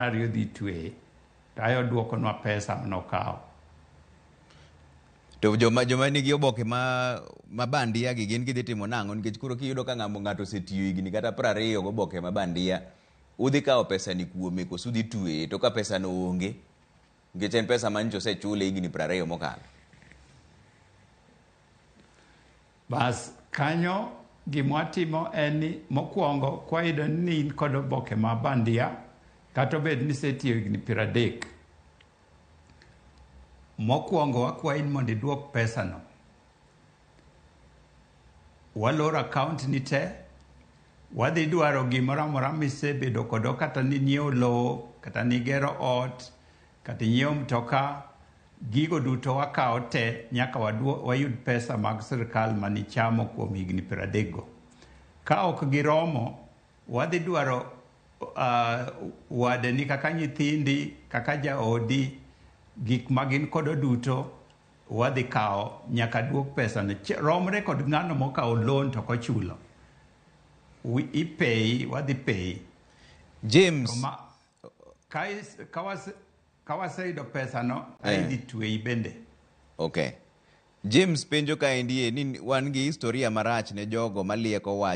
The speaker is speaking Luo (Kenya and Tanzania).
Ariyo dhi tweye to aye oduokonwa pesa manokawo. To joma nigi oboke ma bandia gi gin gidhi timo nang'o nikech koro kiyudo ka ng'amo ng'ato osetiyo higni kata 20 goboke ma bandia udhi kawo pesa ni kuome koso udhi tweye to ka pesa no onge nikech en pesa manyicho osechule higni 20 mokalo. Bas kanyo gima watimo en ni mokwongo kwayudo ni in kod oboke ma bandia kata obed ni isetiyo higni 30. Mokwongo wakwayi ni mondo iduok pesano. Waloro account ni te, wadhi dwaro gimoro amora misebedo kodo kata ninyiewo lowo, kata nigero ot, kata inyiewo mtoka, gigo duto wakawo te nyaka wayud pesa mag sirkal manichamo kuom higni 30 go. Ka ok giromo, wadhi dwaro wadeni kaka nyithindi, kaka jaodi, gik ma gin kodo duto wadhi kawo nyaka duok pesano. Romre kod ng'ano mokawo loan to ok ochulo. Ipeyi, wadhi peyi. James. Ka waseyudo pesano, idhi tweyi bende. Okay. James penjo kaendi ni wan gi historia marach ne jogo malieko wach.